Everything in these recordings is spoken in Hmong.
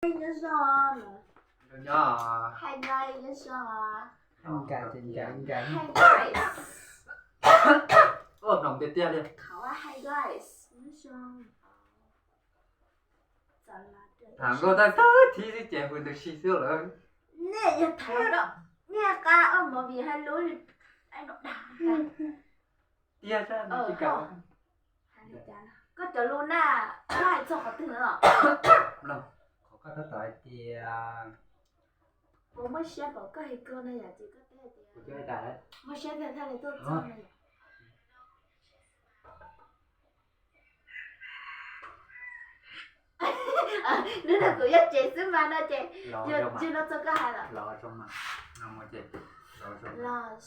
Nyob zoo. Nyob zoo. Hi guys, nyob zoo. Hi guys, hi guys, hi guys. Ua mloog tiag tiag li. Qhov hi guys, nyob zoo. Tham nkauj tag tag thib xwb ces pw ntws si xwb lawm. Nej yog tham nkauj, nej qab ua movie hais lus li, ai no dag. Tiag sab tsis kam. Koj cov lus na, koj hais txog qhov twg na? Mloog, qhov koj tab tom hais tias, kuv muaj siab pom koj hais koj na yom, ces koj teb hais tias, kuv teb hais tias, muaj siab tiag thiaj li tuaj txog na yom. Hnub no kuv yuav tsev xwb mas no ces, yog no txog koj hais lawm. Los zoo mas, no mus ces, los zoo mas.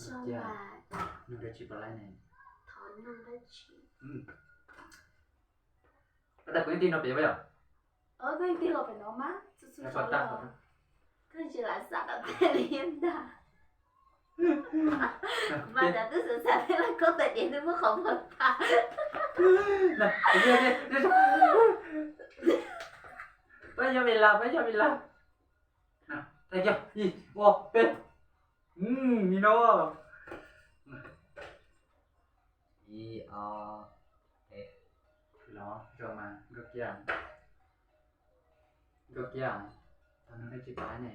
Nug dab tsi pom lawm ne? Thov nug dab tsi? Koj tau kuv yeej tig no pem yom? Koj yeej tig los pem no mas, txhua txhua zaus los. Koj tsis lam xav tau tej li ntag. Mas cov twb xav xav thiab los koj tais diav twb muab qhov muag tag. Peb yog vim las, peb yog vim las. Ib, ob, peb. Ni no. Ib, ob, peb. Los zoo mas nkauj kiag. Nkauj kiag, tau nug dab tsi pom ne?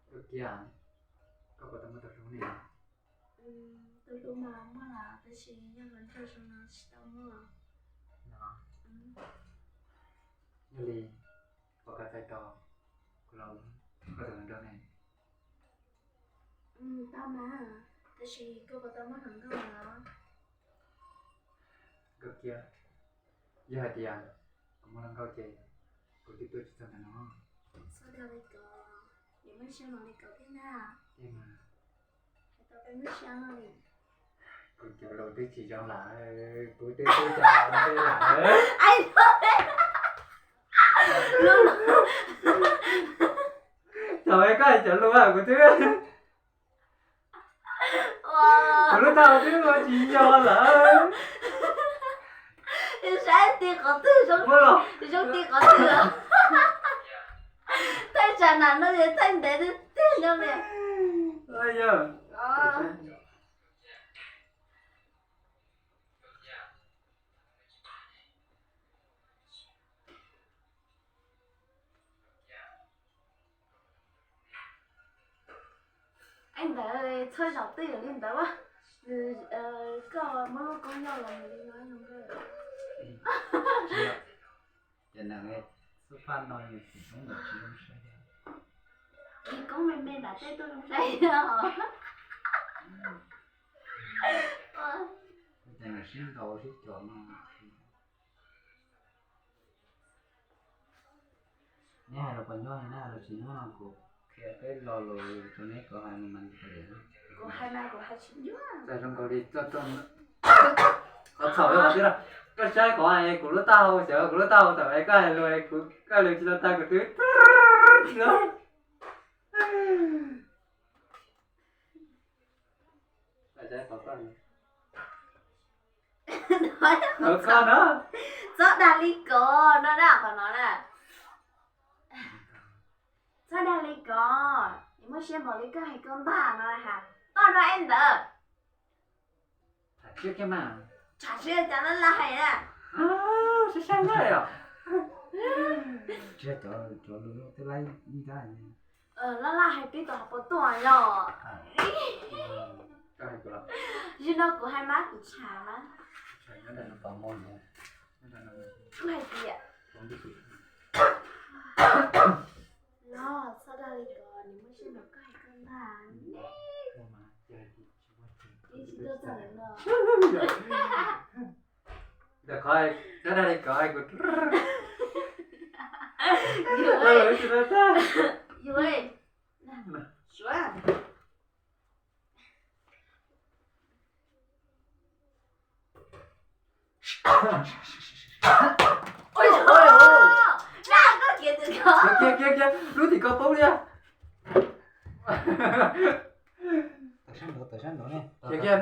Nkauj kiag, koj puas tau muaj tus hlub ne? Tus hlub mas muaj lawm tab sis yog los nrog zoo no tsis tau muaj. Yog li, puas koj txais tos kuv los ua koj tus hluas nraug ne? Tau mas, tab sis koj puas tau muaj hluas nkauj lawm? Nkauj kiag, yog hais tias kuv muaj hluas nkauj ces kuv twb tuaj tsis txog ntawm no. Txhob dag li ko, yuav muaj siab mas li ko thiab na. Hais tau peb muaj siab no li. Kuv cov lus twb tsis zoo lawm, kuv twb tsis zoo lawm. Thaum koj hais cov lus kuv twb, kuv lub taub hau twb ua tsis yog lawm. Saib tig qhov twg zoo, zoo tig qhov twg. Thaij tsam nam no yog thaij ntev tiag tiag no li. Ntawd txhua zaus twb yog li ntawd. Koj muab lub koob nyob los mus li no zoo nkauj. Ces nws xub phaj no yus tsis koob ntawm tsis zoo saib. Yus koob me me nram tej tuaj zoo saib. Ces nws sib ntaus sib cuam no. Neb hais los puas nyuaj li na, los tsis nyuaj no kuv qhia peb lo lus rau neb kom hais mas mas kuv hais mas kuv hais tsis nyuaj. Txawm zoo nkaus li txoj txoj, qhov txhaum yog qhov twg na? Koj saib qhov kuv lub taub hau, xyov kuv lub taub hau thaum koj hais lus, koj hais lus tsis tau tag kuv twb Txhob dag li ko no na, qhov no na. Txhob dag li ko, muaj siab npaum li koj hais koj ntag no ha. Toj no ib ntawd. Tham siab cas laj laj hais na. Saib saib laj os. Tsis yog cov, cov lus twb laib ib nrab. Laj laj hais peb tau hais puas tuaj yog. Zaum no kuv hais mas kuv tsham mas. Kuv hais tias, los txhob dag li ko, nws muaj siab npaum koj hais koj ntag. Ib tsis tuaj txog lawm no. Ntawm qhov txhob dag li ko kuv, yuav, yuav, suav. Kiag kiag kiag, lub tim ko poob li. Tawm sab nraud, tawm sab nraud ne. Kiag kiag,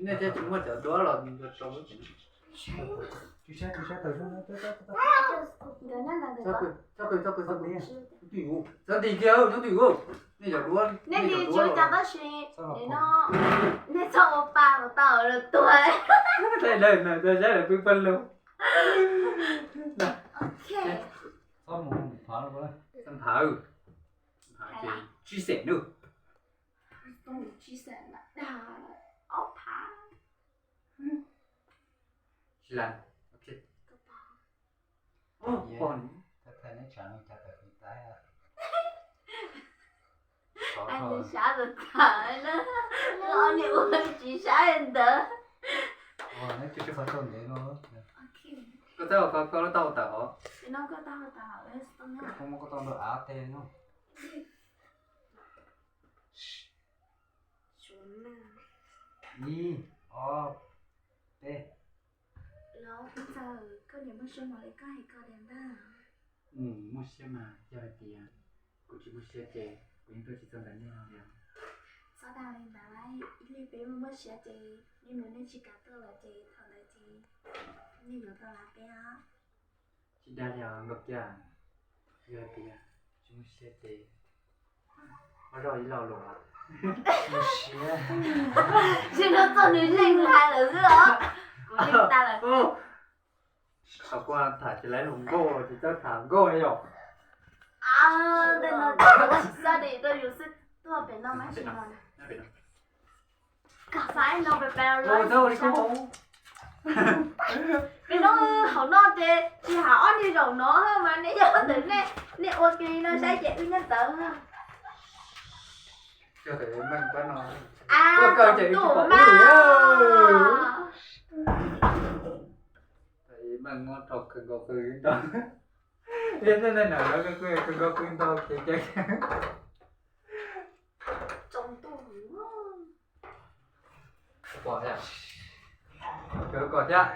nej thiaj tsis muaj cov duab los rau lub tim no. Tsis saib, tsis saib tawm, txhob qw, txhob qw, txhob qw, txhob qw. Txhob tis kiag, txhob tis, nej cov duab, nej tis tsis tau tab sis no nej txhob ua pa mas tau lawv tuag. Saib lawv pw pawg lug. Txhob mus phav, phav, phav ces tsib xees nawb. Tsib xees, ob phav. Tsis las, ok. Pog, neb tsam no cas tawm hwv tas. Ai, nws xav tawm tawm na, ob niag ua tsis saib ntawd. Neb tsis qhov tau ntev no. Koj txawj ua koj lub taub hau tawm os. Koj muab koj tau nrog av tej no. Ib, ob, peb. Los ua ntxawg, koj niam muaj siab mas li koj hais ko tiag ntag. Muaj siab mas, yog hais tias kuv tsis muaj siab ces kuv yeej tuaj tsis txog ntawm nej no li. Txhob dag li ntawd, ib pliag peb muaj muaj siab ces nej mus nej tsis kam tuaj lawm ces thaum ntawd ces nej yuav tau lawv peb os. Tsis dag li os Nkauj Kiab, yog hais tias tsis muaj siab ces ua zog ib lo lus. Tsis muaj siab. Tsis no txog nws leej hais lawm xwb os. Kuv yeej tag lawm. Thaum kuv tham tsis laiv lus nkauj, tsis txawj tham nkauj li yom. Tej no tsis txawj li, tuaj yus xwb, tuaj pem no mas tsis no. Koj xav no pes pes los. Peb no hauv no ces tsis hais ob niag zaum no mas nej yog ntawm nej, nej ua kiag li no saib ces wb nyob ntawd. Tuaj kawg ces wb tsis pom wb lawm. Meej muab rho kawg nkaus pw nto. Yog tej neeg nam lawv kawg nkaus pw nto ces cas. Pom thiab. Kawg kom thiab.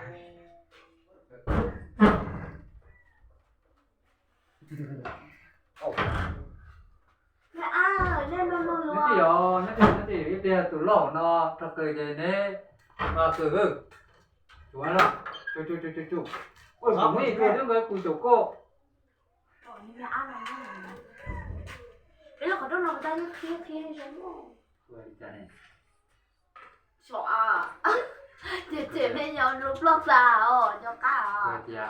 Neb twb yog, neb twb yog ib pliag tus loj no rho kawg ces neb qw, tsuj tsuj tsuj tsuj. Ua tsis muaj ib pliag twb nkawd kuv caum koj. Ces tseem me nyuam lub ploj xa os, nco qab os.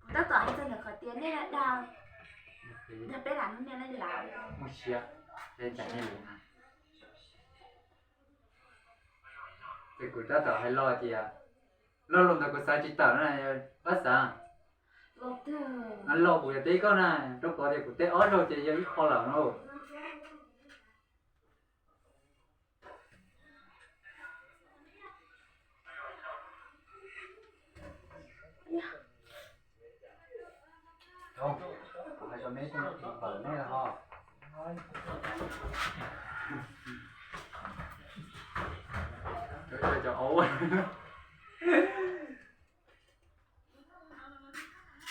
Kuv tab tom hais txog ntawm qhov tias nej dag, dag peb lam hnub nej lawm. Muaj siab, ces kuv tab tom hais los tias, lo lus ntawd kuv xav tsis tawm na, pab xav. Lo kuv yog teb koj na, rau qhov tias kuv teb ob zaug ces yog ib qho lawm no. Kuv hais rau neb, npawm neb lawm ho.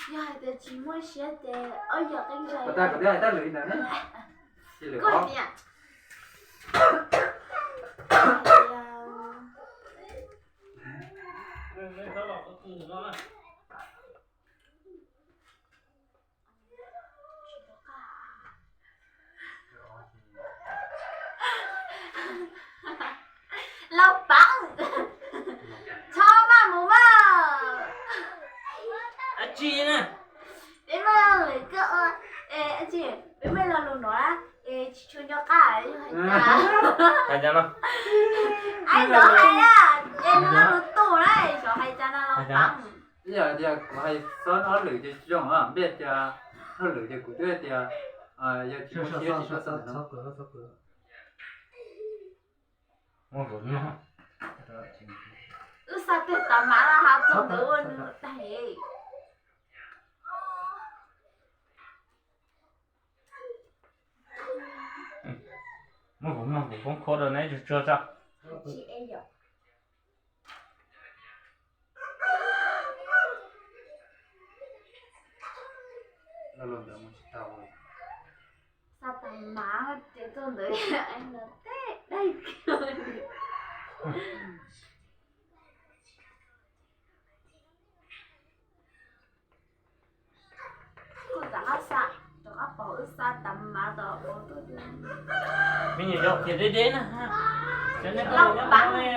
Yog hais tias tsis muaj siab ces ob yam qeeb zais. Kuv twb hais tag lwm li ntawd ne. Koj tias Lauj Paab, txhob maj mus mas. Peb maj lwm koj, peb maj lo lus no, tsis tshua nco qab yog hais cas. Hais cas no? Ai, xyov hais a, es nws lo lus tus na, xyov hais cas no Lauj Paab. Ib yam tias kuv hais xob ob lwm ces tsis zoo, npej tias ob lwm ces kuv twb tias yog tsis muaj siab tsis txhob xav ntawm no. Wb xa twg tas mas los has txog ntawd ua nws tag. Muab kuv mloog kuv poob khuab rau neb tsuag tsuag tso. Xa tas mas ces txog ntawd no tej daig kiag. Me nyuam yaus qhia deb deb na. Cov nej koj nyob pab ne.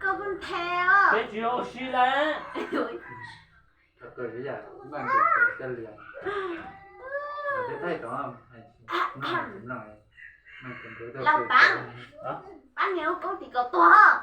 Koj kuj nthe os. Peb tsis ua si lawm. Los pab, pab niam ua koob tim kaum tuag.